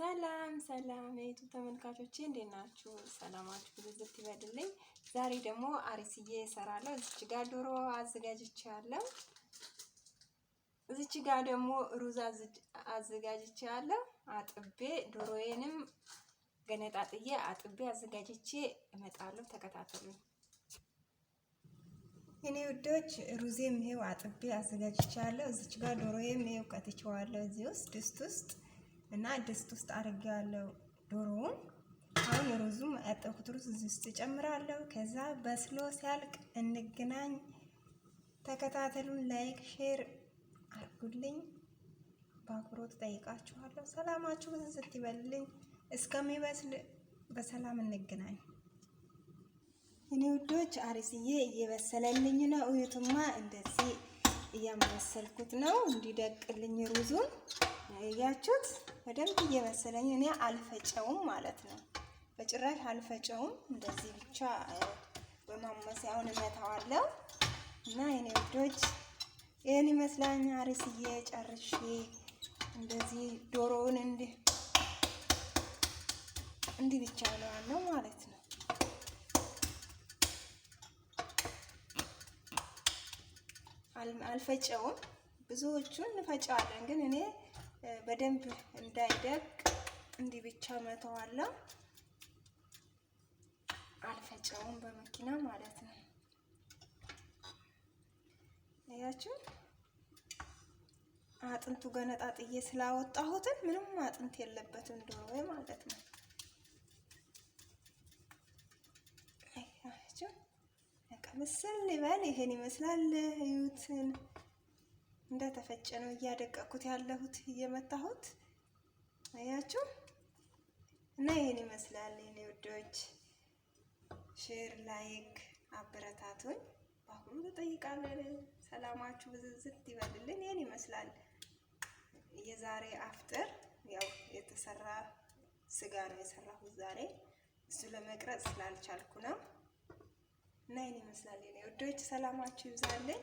ሰላም ሰላም የ YouTube ተመልካቾቼ፣ እንዴት ናችሁ? ሰላማችሁ ብዝት ይበልልኝ። ዛሬ ደግሞ አሪስዬ እሰራለሁ። እዚች ጋር ዶሮ አዘጋጅቻለሁ። እዚች ጋር ደግሞ ሩዝ አዘጋጅቻለሁ። አጥቤ ዶሮዬንም ገነጣጥዬ አጥቤ አዘጋጅቼ እመጣለሁ። ተከታተሉኝ። እኔ ውዶች፣ ሩዜም ይሄው አጥቤ አዘጋጅቻለሁ። እዚች ጋር ዶሮዬም ይሄው ከትቼዋለሁ እዚህ ውስጥ ድስት ውስጥ እና ድስት ውስጥ አድርጌዋለሁ ዶሮውን። አሁን ሩዙም ያጠብኩት ሩዝ እዚህ ውስጥ እጨምራለሁ። ከዛ በስሎ ሲያልቅ እንገናኝ። ተከታተሉን። Like፣ share አድርጉልኝ። በአክብሮት ጠይቃችኋለሁ። ሰላማችሁ ብዝት ይበልልኝ። እስከሚበስል በሰላም እንገናኝ። እኔ ውዶች፣ አሪስዬ እየበሰለልኝ ነው። እዩትማ፣ እንደዚህ እያማሰልኩት ነው እንዲደቅልኝ ሩዙን። እያችሁት በደንብ እየበሰለኝ፣ እኔ አልፈጨውም ማለት ነው። በጭራሽ አልፈጨውም። እንደዚህ ብቻ በማማሰያውን እመታዋለሁ እና የኔ ውዶች፣ ይህን ይመስላል አሪስዬ ጨርሼ እንደዚህ ዶሮውን እንዲህ እንዲህ ብቻ እለዋለሁ ማለት ነው። አልፈጨውም። ብዙዎቹን እንፈጨዋለን፣ ግን እኔ በደንብ እንዳይደቅ እንዲህ ብቻ መተዋለሁ። አልፈጨውም በመኪና ማለት ነው። አያችሁ፣ አጥንቱ ገነጣጥዬ ስላወጣሁትን ምንም አጥንት የለበትም ዶሮ ማለት ነው። አያችሁ፣ በቃ ምስል ይበል። ይሄን ይመስላል። እዩትን፣ እንደተፈጨ ነው እያደቀኩት ያለሁት፣ እየመታሁት፣ አያችሁ። እና ይሄን ይመስላል የኔ ውዶች። Share፣ like አበረታቱኝ። በአሁኑ ተጠይቃለን። ሰላማችሁ ብዝዝት ይበልልን። ይሄን ይመስላል የዛሬ አፍጥር። ያው የተሰራ ስጋ ነው የሰራሁት ዛሬ። እሱ ለመቅረጽ ስላልቻልኩ ነው። እና ይሄን ይመስላል የኔ ውዶች። ሰላማችሁ ይብዛልኝ።